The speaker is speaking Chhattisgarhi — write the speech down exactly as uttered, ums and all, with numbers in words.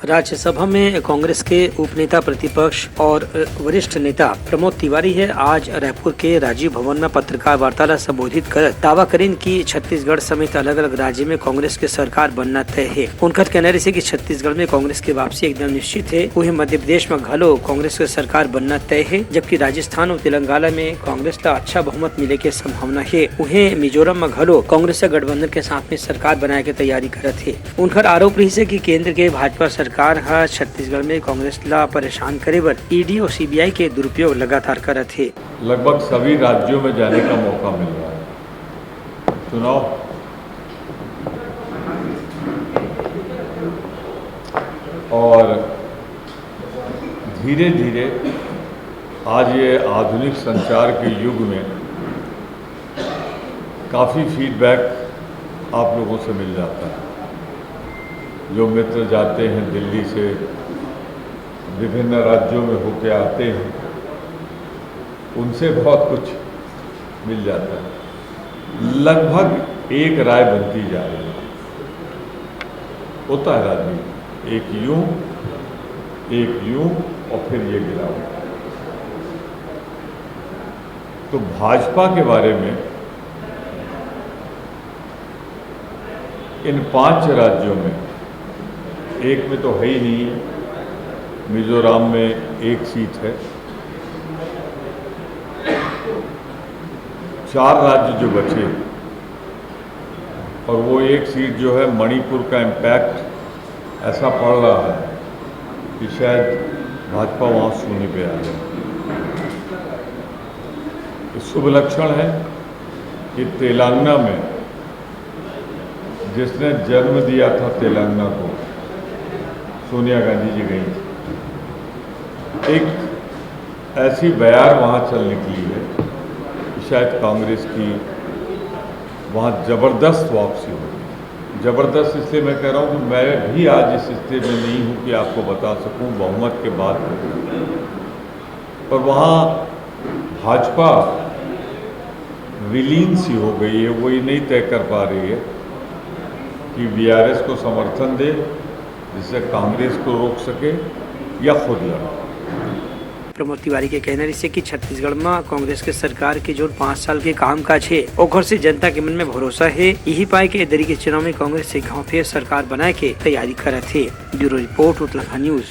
राज्यसभा में कांग्रेस के उपनेता प्रतिपक्ष और वरिष्ठ नेता प्रमोद तिवारी ह आज रायपुर के राजीव भवन में पत्रकार वार्ता ला संबोधित करत दावा करिन कि छत्तीसगढ़ समेत अलग-अलग राज्य में कांग्रेस के सरकार बनना तय हे। उनकर कहना रहिसे कि छत्तीसगढ़ में कांग्रेस के वापसी एकदम निश्चित हे। उहें, मध्य प्रदेश में घलो कांग्रेस के सरकार बनना तय हे, जबकि राजस्थान और तेलंगाना में कांग्रेस ला अच्छा बहुमत मिले के संभावना हे। उहें, मिजोरम में घलो कांग्रेस ह गठबंधन के साथ में सरकार बनाए के तैयारी करत हे। उनकर आरोप रहिसे कि केंद्र के भाजपा सरकार ह छत्तीसगढ़ में कांग्रेस ला परेशान करे बर ईडी और सीबीआई के दुरुपयोग लगातार करत हे। लगभग सभी राज्यों में जाने का मौका मिल रहा है। चुनाव और धीरे-धीरे आज ये आधुनिक संचार के युग में काफ़ी फीडबैक आप लोगों से मिल जाता है। जो मित्र जाते हैं दिल्ली से, विभिन्न राज्यों में होके आते हैं, उनसे बहुत कुछ मिल जाता है। लगभग एक राय बनती जा रही है। होता है राजनीति, एक यूं, एक यूं और फिर ये गिरावट। तो भाजपा के बारे में इन पांच राज्यों में, एक में तो है ही नहीं है, मिजोरम में एक सीट है, चार राज्य जो बचे और वो एक सीट जो है, मणिपुर का इम्पैक्ट ऐसा पड़ रहा है कि शायद भाजपा वहाँ शून्य पे आ जाए। ये शुभ लक्षण है कि तेलंगाना में जिसने जन्म दिया था तेलंगाना को, सोनिया गांधी जी गई थी, एक ऐसी बयार वहाँ चल निकली है कि शायद कांग्रेस की वहाँ जबरदस्त वापसी होगी। जबरदस्त इसलिए मैं कह रहा हूँ कि मैं भी आज इस स्थिति में नहीं हूँ कि आपको बता सकूँ बहुमत के बाद, पर वहाँ भाजपा विलीन सी हो गई है, वो ये नहीं तय कर पा रही है कि वीआरएस को समर्थन दे, जिससे कांग्रेस को रोक सके, या खुद लड़े। प्रमोद तिवारी के कहना रहिसे कि छत्तीसगढ़ म कांग्रेस के सरकार के जोन पाँच साल के कामकाज हे, ओखर से जनता के मन में भरोसा हे। यही पाय के ए दरी के चुनाव में कांग्रेस एक घांव फेर सरकार बनाए के तैयारी करत हे। Bureau report, Utlangha news.